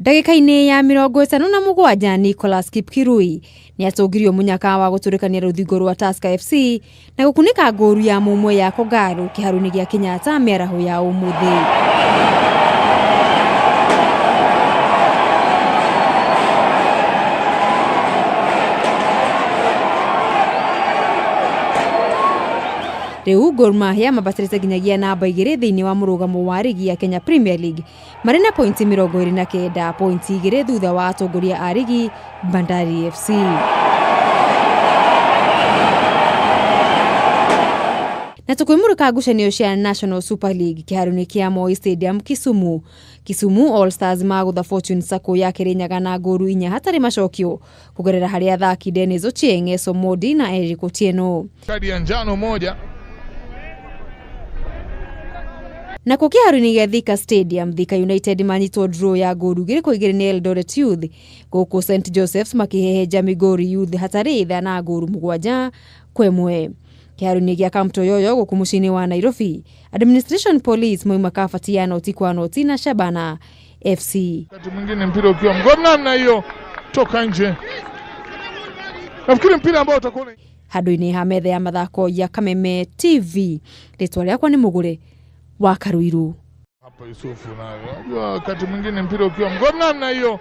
Ndagĩka-inĩ ya 57 Nicholas Kipkirui nĩatũngirio mũnyaka wa gũtũrĩkania rũthingo rwa Tusker FC na gũkunĩka ngũru ya mũmwe ya Kogalo kĩharo-inĩ gĩa Kenyatta mĩaraho ya ũmũthĩ. Rĩu Gor Mahia mambatĩrĩte nginyagia namba 2 thĩinĩ wa mũrũgamo wa rigi ya Kenya Premier League marĩ na pointi 29, pointi 2 thutha wa atongoria a rigi Bandari FC. Na tukwimũrĩka ngucanio cia National Super League kĩharo-inĩ kĩa Moi Stadium Kisumu. Kisumu All Stars magũtha Fortune Sacco ya Kirinyaga na ngũru 4 hatarĩ macokio kũgerera harĩ athaki Dennis Ochieng, Eso Modi na Eric Otieno. Kadi ya njano moja. Nakuo kĩharo-inĩ gĩa Thika Stadium, Thika United manyitwo draw ya ngũru 2-2 nĩ Eldoret Youth, gũkũ St Joseph's makĩhehenja Migori Youth hatarĩ tha na ngũru 7-1. Kĩharo-inĩ gĩa Camp Toyoyo gũkũ mũciĩ-inĩ wa Nairobi, Administration Police mauma kabati ya noti kwa noti na Shabana FC. Wakati mwingine mpira ukiwa mgumu namna hiyo toka nje. Nafikiri mpira ambao utakuwa handũ-inĩ ha metha ya mathako ya Kameme TV, rĩtwa rĩakwa nĩ Mũgũre wa Karuiru. Hapa Yusufu na unajua wakati mwingine mpira ukiwa mgumu namna hiyo.